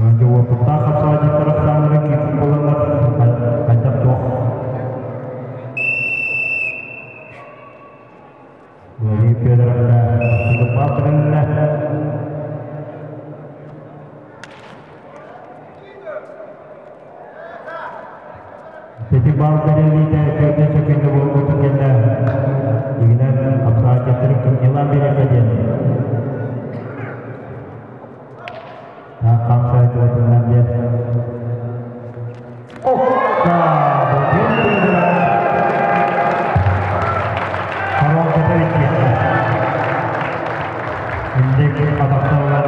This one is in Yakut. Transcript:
Уопуттаах хапсаҕайдьыттар ахсааннара киирбит буоланнар хайдах туох Владимир Федоровна бастакы баал бэрилиннэ. Ити баал бэриллиитэ төрдүн сөкүүндэ буолбутун кэннэ дьиҥинэн хапсаҕайдьыттары кымньыылаан биэриэххэ диэн хаамсаайы туотунан диэн Окка Владимир Федоров хоруоҥката итиэхэ. Инник атахтан ылан